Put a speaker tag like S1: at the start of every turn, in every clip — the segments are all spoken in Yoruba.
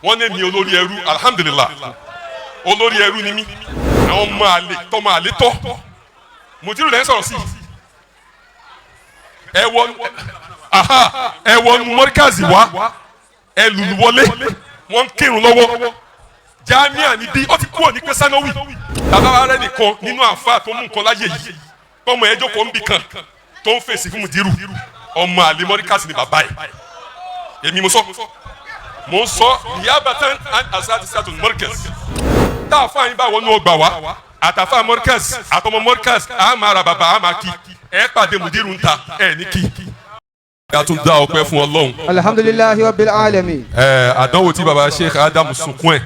S1: Wọ́n ní mi olórí ẹrú, alhamdulilah, olórí ẹrú ni mí. Àwọn ọmọ àlè tọmọ àlè tọ́ mùdírù lẹ́ ń sọ̀rọ̀ sí. Ẹ wọ, aha, ẹ wọnú mọ́ríkàzì wá, ẹ lùlù wọlé, wọ́n ń kírun lọ́wọ́. Jamia ni bí ó ti kúrò ní pé sanawi. Bàbá wa rẹ nìkan nínú àǹfà tó mú nǹkan láyé yìí, tọmọ ẹ jókòó ń bì kan tó ń fèsì fún mùdírù, ọmọ àlè mọ́ríkàzì ni bàbá ẹ. Èmi mo sọ, mo ń sọ niyabatan an asati mọ́ríkàzì. Tá a fáyín bá wọnú ọgbà wa, àtàfà mọ́ríkàzì àtọmọ mọ́ríkàzì, a máa ra bàbá, a máa kí ẹ pàdé mùdírù ń ta ẹ ní kí. A tún dá ọpẹ́ fún Ọlọ́run.
S2: Alhamdulillahi rabbil alamin.
S1: Ẹ àdánwò tí baba Sheikh Adam sunkún ẹ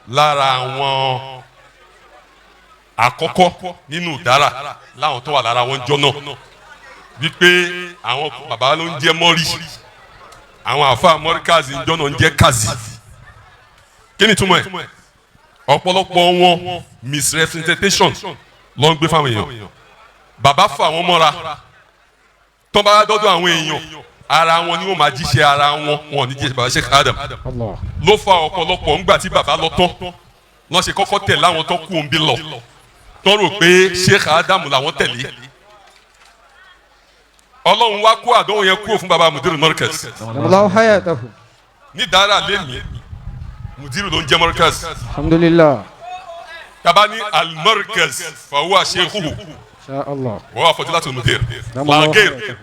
S1: lára àwọn àkọ́kọ́ nínú ìdára láwọn tó wà lára wọn jọ náà, wípé àwọn baba ló ń jẹ́ mọ́rí, àwọn àfa mọ́ríkàzì ń jọ náà ń jẹ́ kazi. Kí ni túmọ̀ ẹ̀? Ọ̀pọ̀lọpọ̀ wọn, misrepresentation ló ń gbé fáwọn èèyàn. Baba fà wọ́n mọ́ra, tó bá dọ́dọ̀ àwọn èèyàn, ara wọn ni wọ́n máa jíṣẹ́ ara wọn, wọn ò ní jíṣẹ́ baba Sheikh Adam.
S2: Allah.
S1: Ló fa ọ̀pọ̀lọpọ̀ ńgbà tí baba lọ tán, lọ́n ṣe kọ́kọ́ tẹ̀ láwọn tó kú òun bí lọ, tó rò pé Sheikh Adam làwọn tẹ̀lé. Ọlọ́run wá kó àdánwò yẹn kúrò fún baba Mudiru Markaz.
S2: Allahu hayatahu.
S1: Ní dára lẹ́mìí, Mudiru ló ń jẹ́ Markaz.
S2: Alhamdulillah.
S1: Taba ní al-Markaz fahuwa sheikhuhu.
S2: Insha Allah.
S1: Wọ́n wà fọdúlátù mudir
S2: Allahu
S1: làgẹ́r
S2: hayatahu.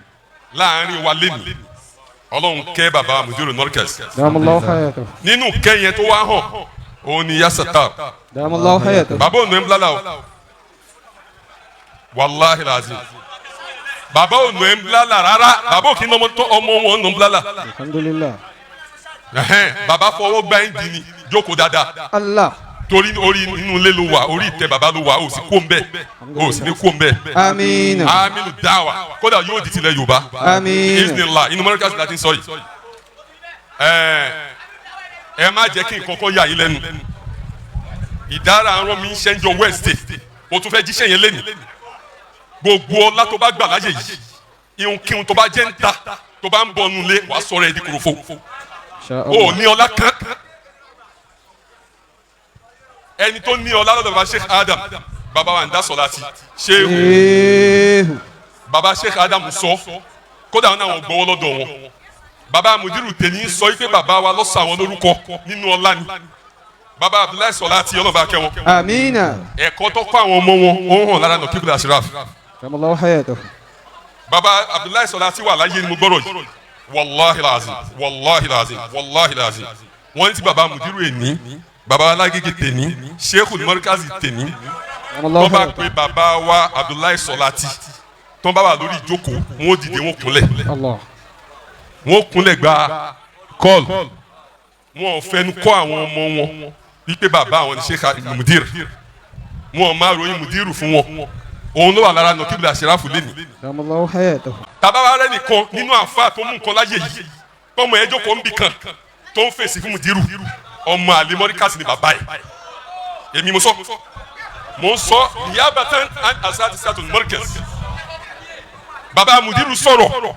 S1: láàrin wa lẹ́mìí, Ọlọ́run kẹ́ baba Mudiru Markaz.
S2: Allahu hayatahu.
S1: Nínú kẹ́yìn tó wá hàn, òun ni yasatar.
S2: Allahu hayatahu.
S1: Bàbá ònà ń bilala o, wàláhi làzim, bàbá ònà ń bilala rárá. Bàbá òkè ní ọmọ tó ọmọ wọn nà ń bilala.
S2: Alhamdulillah.
S1: Ẹhẹn, bàbá fọwọ́ gbá ẹ̀ ń di ni jókòó dáadáa.
S2: Allah.
S1: Torí orí inú ilé ló wà, orí ìtẹ́ bàbá ló wà, ó sì kó ń bẹ̀, ó sì ní kó ń bẹ̀.
S2: Amiina.
S1: Aminu dáwà, kódà yóò di tilẹ̀ Yorùbá.
S2: Amiina.
S1: Isnillah, inú mọ́ríkàsì láti sọ yìí. Ẹ ẹ má jẹ́ kí nǹkan kan yà yín lẹ́nu. Ìdára arán mi ń ṣẹ́njọ Wednesday, o tún fẹ́ jíṣẹ́ yẹn lẹ́nu. Gbogbo ọlá tó bá gbà láyè yìí, ihunkihun tó bá jẹ́ ń ta, tó bá ń bọ̀ nulẹ̀, wàá sọ̀rọ̀ ẹ̀ di kòròfo.
S2: Insha
S1: O
S2: Allah.
S1: ní ọlá kan. Ẹni tó ní ọlá lọ́dọ̀ baba Sheikh Adam, baba wa ń dá sọ̀lá ti ṣé.
S2: Eehu.
S1: Baba Sheikh Adam sọ, kódà wọn náà wọn gbọ́wọ́ lọ́dọ̀ wọn. Baba mudiru tèmi sọ wípé baba wa lọ́sọ̀ àwọn lórúkọ nínú ọlá ni baba Abdullahi sọlá ti ọlọ́ba akẹ́ wọn.
S2: Amiina.
S1: Ẹ̀kọ́ tó kọ́ àwọn ọmọ wọn, ó hàn lára Nọkíbù Ashraf.
S2: Allahu hayatahu.
S1: Baba Abdullahi sọlá ti wà láyé ni mo gbọ́rọ̀ yìí. Wàláhi làzim, wàláhi làzim, wàláhi làzim, wọ́n ní tí baba mudiru èní, baba alágége tèní, Sheikhul Markazi tèní,
S2: Allahu
S1: tó bá
S2: hayatahu.
S1: pe baba wa Abdullahi sọlá ti, tó bá wà lórí ìjókòó, wọn ó dìde, wọn kúnlẹ̀.
S2: Allah.
S1: Wọn kúnlẹ̀ gba call. Wọn ò fẹnu kọ́ àwọn ọmọ wọn wípé bàbá àwọn ní Sheikh Mudir. Wọn ò máa ròyìn Mudiru fún wọn. Òun ló wà lára Nọkíbù Ashraf lẹ́nu.
S2: Allahu hayatahu.
S1: Tàbá wa rẹ nìkan nínú àǹfà tó mú nǹkan láyé yìí, tọmọ ẹ jókòó ń bì kan tó ń fèsì fún Mudiru, ọmọ àlè mọ́ríkàsì ni bàbá ẹ. Èmi mo sọ, mo ń sọ niyabatan an asati satu Markaz. Bàbá Mudiru sọ̀rọ̀,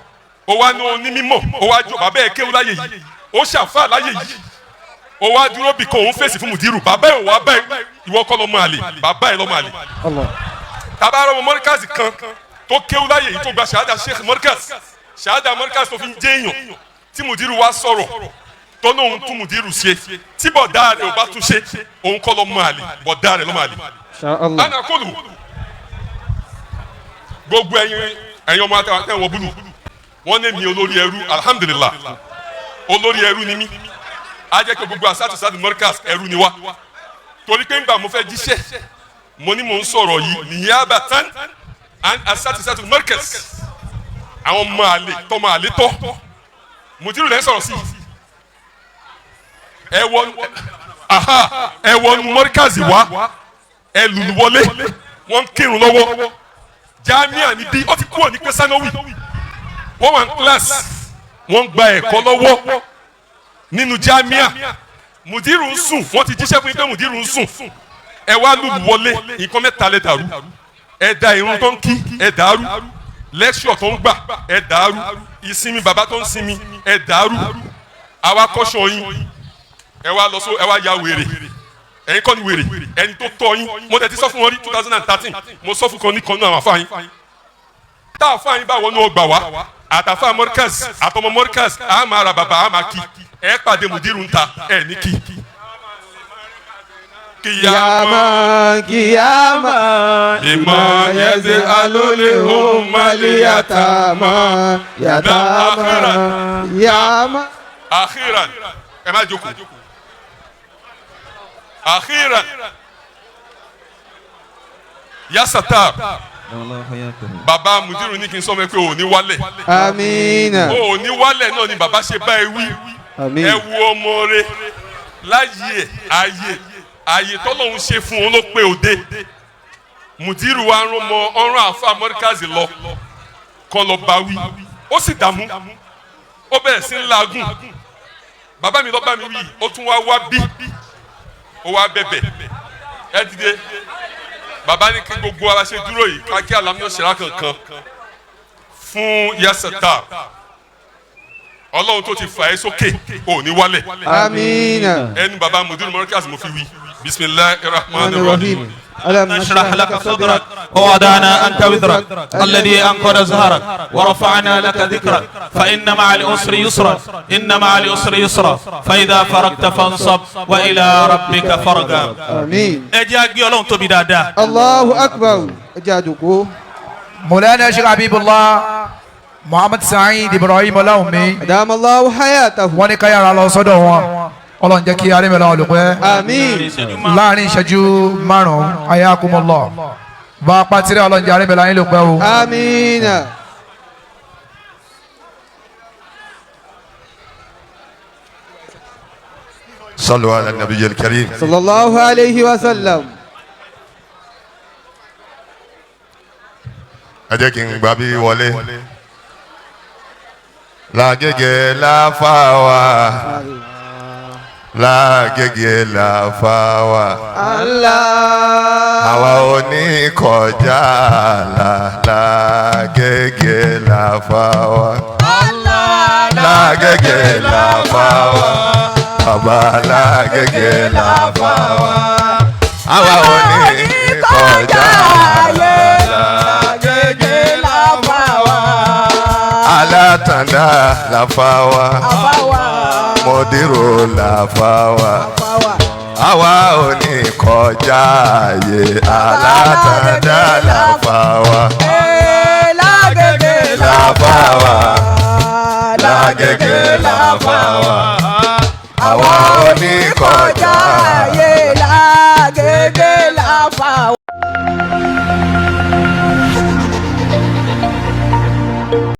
S1: ó wá ní onímọ̀, ó wá jọ bàbá ẹ kéwú láyé yìí, ó ṣàfà láyé yìí, ó wá dúró bì kan, òun fèsì fún Mudiru. Bàbá ẹ ò wá báyìí, ìwọ kọ́ lọ́mọ àlè, bàbá ẹ lọ́mọ àlè.
S2: Allah.
S1: Tàbá ọmọ mọ́ríkàsì kan tó kéwú láyé yìí, tó gba ṣahada Sheikh Markaz, ṣahada Markaz tó fi ń jẹ́ èèyàn, tí Mudiru wá sọ̀rọ̀ tó ní òun tún Mudiru ṣe, tí bọ̀dá rẹ̀ ò bá tún ṣe, òun kọ́ lọ́mọ àlè, bọ̀dá rẹ̀ lọ́mọ àlè.
S2: Insha Allah.
S1: Ana kọlu gbogbo ẹ̀yin ọmọ àtẹwọn búlù, wọn ní mi olórí ẹrú, alhamdulilah, olórí ẹrú ni mí. A jẹ́ pé gbogbo asatu sadu Markaz, ẹrú ni wá, torí pé ńgbà mo fẹ́ jíṣẹ́, mo ní mo ń sọ̀rọ̀ yìí niyabatan an asatu sadu Markaz. Àwọn ọmọ àlè tọmọ àlè tọ́ mùdírù lẹ́ ń sọ̀rọ̀ sí. Ẹ wọ, aha, ẹ wọnú Markaz wá, ẹ lùlù wọlé, wọ́n ń kírun lọ́wọ́. Jamia ni bí ó ti kúrò ní pé sanawi, wọ́n wà ní class, wọ́n ń gba ẹ̀kọ́ lọ́wọ́ nínú jamia. Mùdírù ń sùn, wọ́n ti jíṣẹ́ fún yín pé mùdírù ń sùn. Ẹ wá lùlù wọlé. Nǹkan mẹ́ta lẹ dàrú: ẹ da irun tó ń kí, ẹ dàrú lecture tó ń gbà, ẹ dàrú ìsinmi bàbá tó ń sinmi, ẹ dàrú. Àwa kọ́ṣọ́ yín. Ẹ wá lọ sọ, ẹ wá ya wèrè. Ẹ̀yin kọ́ ni wèrè, ẹni tó tọ́ yín. Mo tẹ̀ ti sọ fún wọn ní 2013, mo sọ fún kan ní kan náà àwọn afáyín. Tá àfáyín bá wọnú ọgbà wá, àtàfà Mọ́ríkàs, àtọmọ Mọ́ríkàs, a máa ra bàbá, a máa kí. Ẹ pàdé mùdírù ń ta, ẹ ní kí. Kìyàmá
S2: Kìyàmá kìyàmá
S1: ìmọ̀ yẹ́sẹ̀ alólè òun
S2: yàtàmá yàtàmá yàmá.
S1: Akhiran, ẹ má jókòó. Akhiran, Yasata, bàbá Mudiru ní kí n sọ fún ẹ pé ò ní wálẹ̀.
S2: Amina.
S1: Ò ní wálẹ̀ náà ni bàbá ṣe bá ẹ wí.
S2: Àmín.
S1: Ẹ wo ọmọ rẹ láyé ẹ, ayé ayé tọ́lọ́hún ṣe fún un ló pé òde. Mudiru wa rán mọ ọ̀ràn àfa Mọ́ríkàzì lọ kọ́ lọ bá wí, ó sì dààmú, ó bẹ̀rẹ̀ sí ń làágùn. Bàbá mi lọ bá mi wí, ó tún wá wá bí, ó wá bẹ̀bẹ̀. Ẹ dìde, bàbá ní kí gbogbo ara ṣe dúró yìí ká kí alámúná ṣẹlá kankan fún Yasata. Ọlọ́run tó ti fà ẹ́ sókè, ò ní wálẹ̀.
S2: Amina.
S1: Ẹnu bàbá Mudiru Mọ́ríkàzì mo fi wí. Bisimilahi rahman rahim.
S2: ألم
S3: نشرح لك صدرك ووضعنا أنت وزرك الذي أنقض ظهرك ورفعنا لك ذكرك فإن مع العسر يسرا إن مع العسر يسرا فإذا فرغت فانصب وإلى ربك فارغب.
S2: آمين.
S3: Ẹ jẹ́ á gbé Ọlọ́run tóbi dáadáa.
S2: الله أكبر. Ẹ jẹ́ á jókòó.
S4: Mọ̀lánà Sheikh Habibullah Muhammad Sa'id Ibrahim Ọláwùmí.
S2: أدام الله حياته.
S4: Wọ́n ní ká yára lọ sọ́dọ̀ wọn. Ọlọ́run jẹ́ kí arímẹ̀lá olùpẹ́.
S2: آمين.
S4: Láàrin ìṣẹ́jú 5, ayakumullah. Bá a pàtírẹ́, Ọlọ́run jẹ́ arímẹ̀lá yín lùpẹ́ o.
S2: آمين.
S5: صلوا على النبي الكريم.
S2: صلى الله عليه وسلم.
S5: Ẹ jẹ́ kí n gbà bí wọlé. Lágége láfáwà, Lágége láfáwà,
S2: Allah.
S5: Àwa ò ní kọjá là, Lágége láfáwà, Lágége láfáwà, bàbá Lágége láfáwà, àwa ò ní kọjá là,
S2: Lágége láfáwà.
S5: Alátàndá láfáwà, mọ̀dírò làfáwà, àwa ò ní kọjá ààyè. Alátàndá làfáwà,
S2: Lágége
S5: làfáwà, Lágége làfáwà, àwa ò ní kọjá.